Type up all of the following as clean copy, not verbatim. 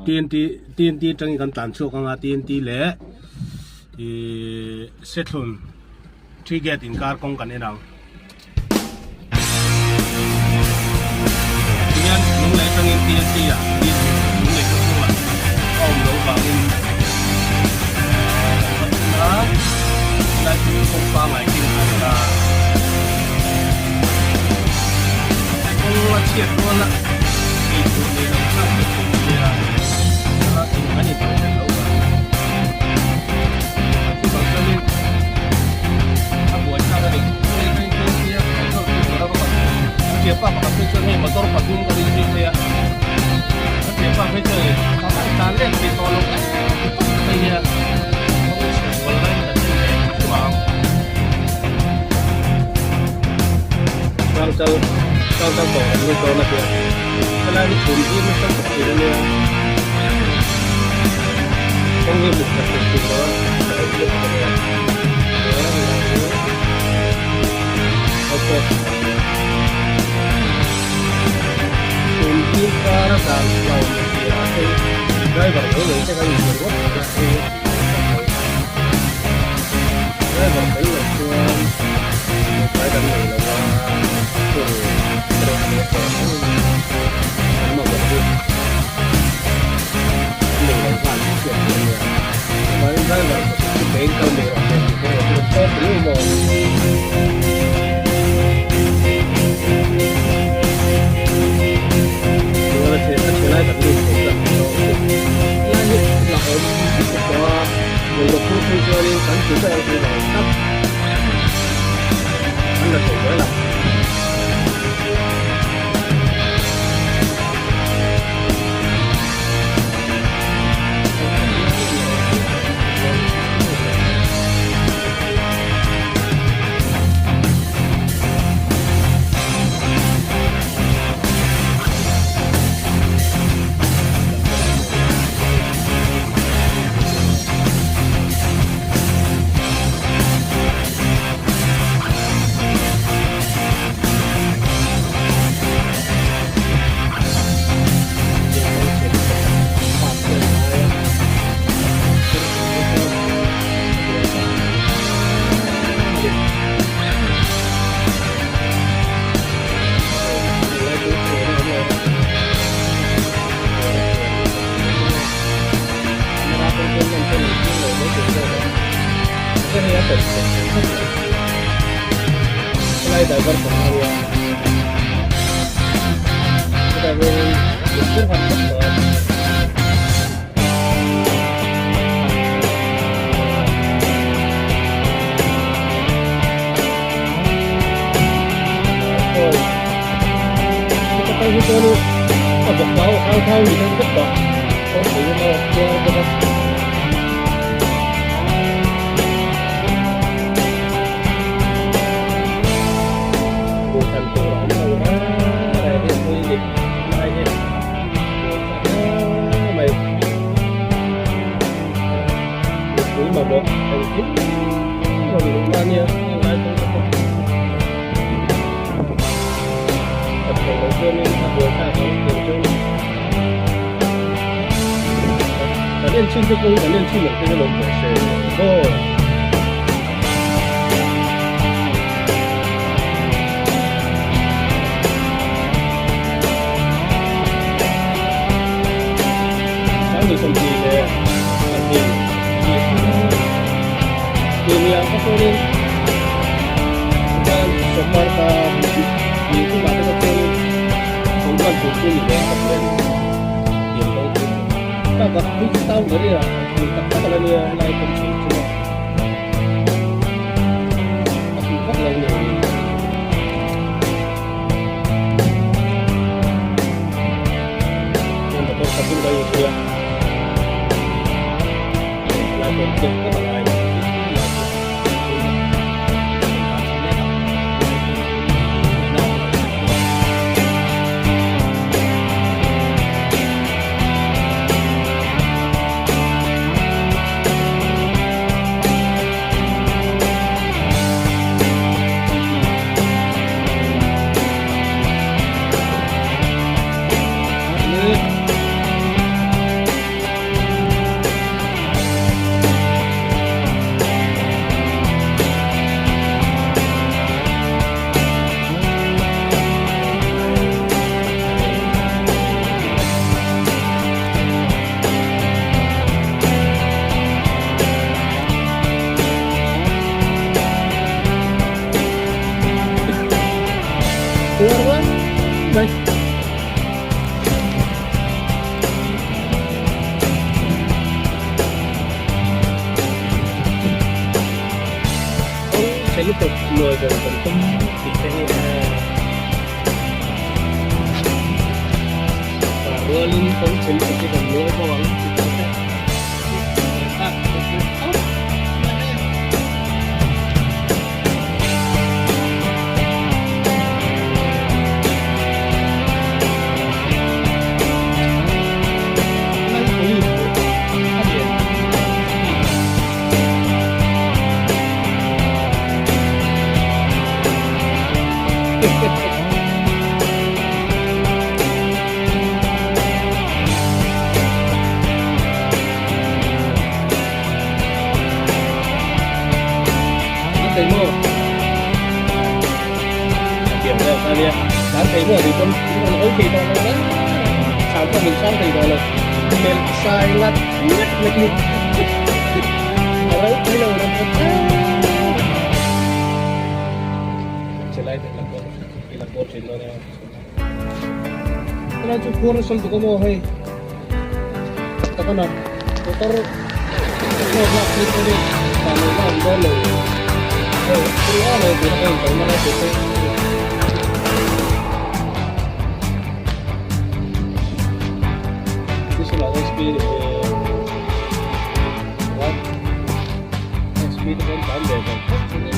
TNT TNT atangin kan tlan chhuak anga TNT leh ihh Sethlun Three Gate inkar kawng kan en ang. Tihian Lunglei atangin TNT ah TNT Lunglei khaw chhungah a awm loh vangin kan va thun a, helai chu kawng pangngai king a ni a. Kawng a chhiat rual a ei tur nei lo thlak te chu a nia, an intodelh loh vangin a chuvang chuanin a buai thlak a ni. Hei hei hei nia petrol pump tur a va kal a thianpa pakhat phei chuan hei motor pathum ka rin zui phei a a thianpa phei chuan in ka han tlan let thei tawh lo em hei hian kawng chhe zual lai kan en leh chu ang. Hrangchal Hrangchal tawh kan lut dawn a tia helai hi chhum hi nasa tak thin a nia kawng hi hmuh that thei thin lo a ka en leh ta nia chhum hi car a dan lo tih ah chuan driver mai mai te kan inzir ngawt ang a hei driver fel loh chuan tlai kan nei lo a tur erawh a leh tawh ang an mamawh hi an nei lo nghal tih hriat tur a nia chuvangin driver pakhat chu ke in kal mai rawh se tih pawh erawh chu a tawk riau maw. Chuan a chhe lai kan lut thei ta lai hi la awm lutuk tawh a bungraw phur phei chuanin kan tlu daih ang tih la awm tlat an la chho zel ang. Tuar mai mai. Kawng chhe lutuk nuai ber kan tum tih te hi a rualin kawng chhe lutuk hi kan nuai bawk ang tih te Helai chu khuar a sawi tuk a maw hei takana motor thlawk lak phei chuan in tah loh na awm dawn lo hei thil a lo tur a in kalna lai tur te Additional SP SP te pawh an tlan ve tawh khawp mai a ni.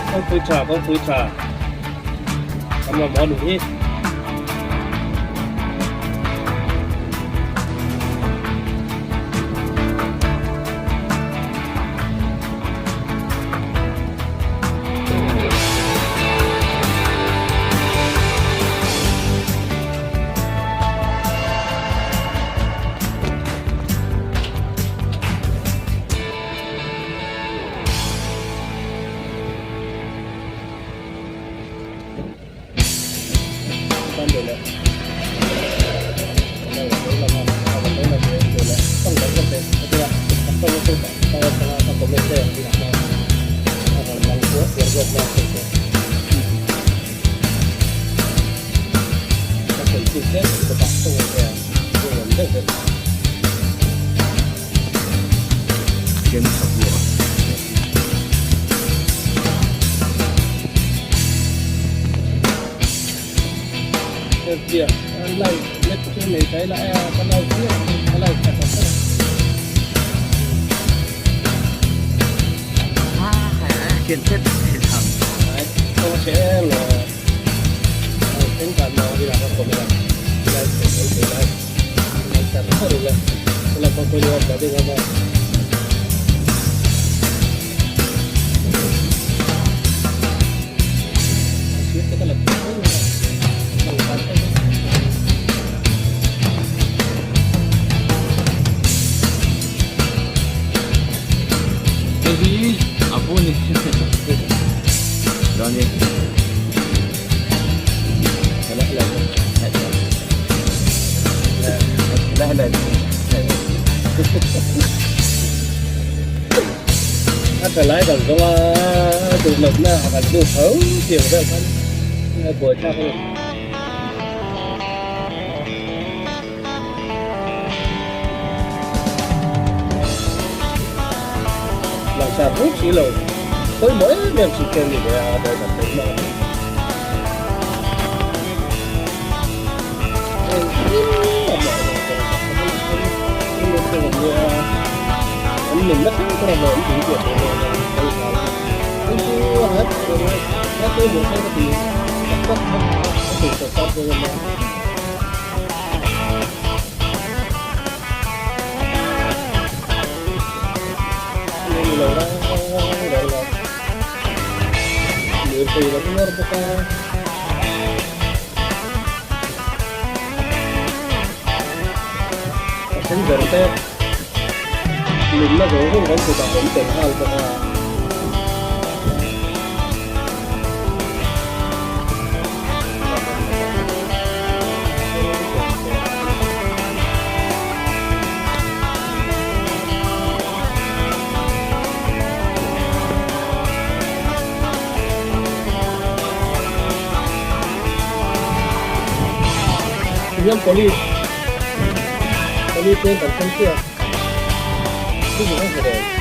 Kawngpui tha kawngpui tha kan mamawh a nih hi. A tha lai kan zawng a, a duh lohna a kan hmuh tho tih ang deuh khan a buaithlak a ni. Langsar buk si lo, pawimawh em em si khian ni ve a, driver te hmang a ni. Passenger te lumna zawng zawng kan kutah awm tel nghal bawk a. Tihian police police te kan thleng chiah a chu kan hmu dawn.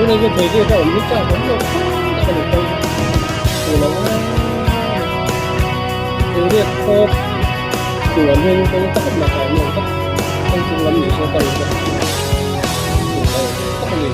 Tunah hian thei zet a awm hi chak awm loh khawp a ni phei tur lo a Turiat khawp tur an hian kawng tak lakah an awm tak kawng chung lam ni se kal bawk tur lo tak a ni.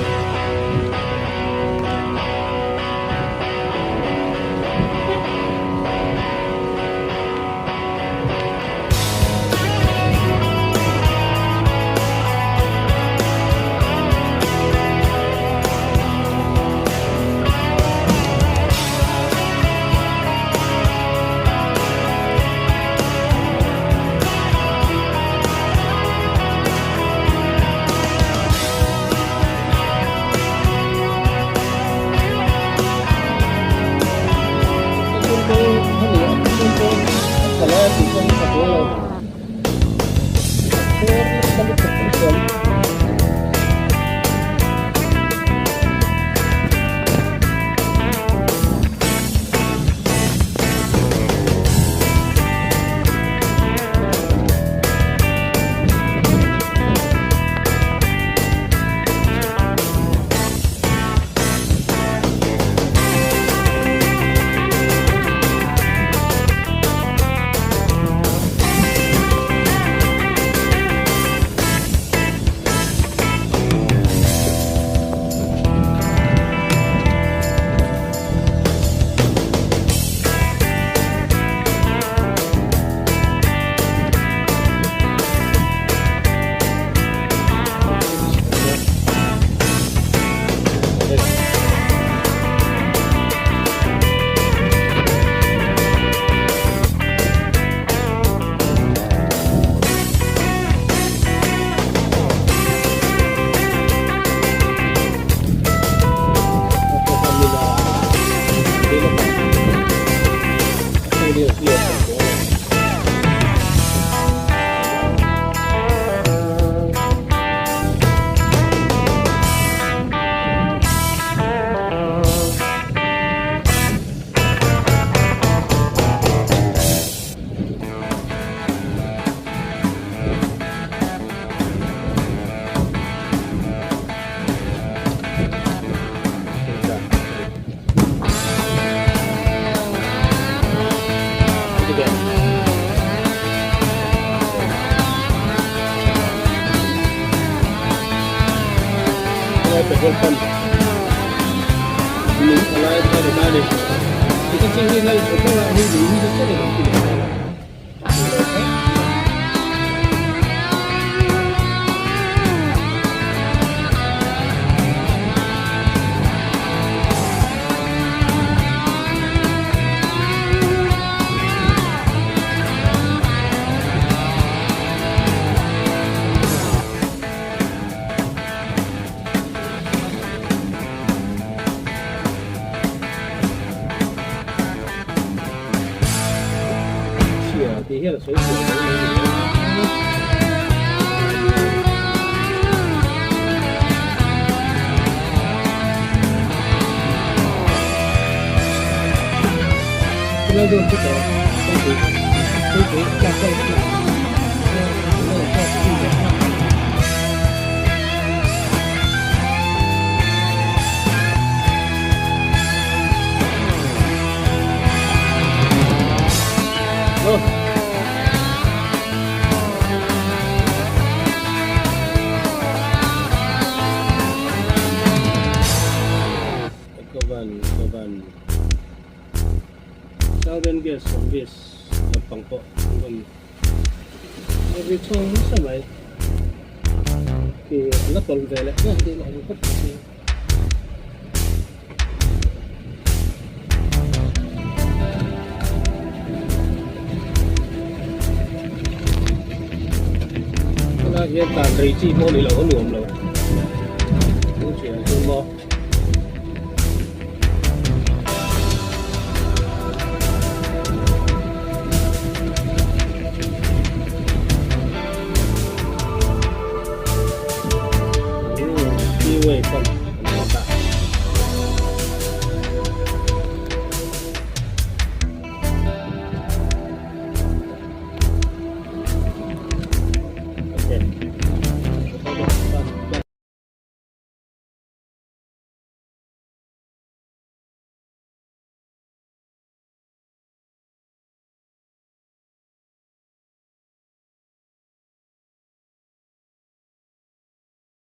Petrol pump lung a lai a ni ta a ni tichuan hei lai chho ber ah hian lung hi chu chen in an ti leh nghal a. Chhia tih hian a sawi chhuah mai mai ni a. Helai dawn chu tawh kawngpui kawngpui tlak vel vek a Southern Gas Service lampang pawh an rawn ri chhawng nasa mai. Khi an la tawlh ve leh hle tih lah ni khawp mai si. Helai hian tlan rei chi pawh ni lo a nuam lo.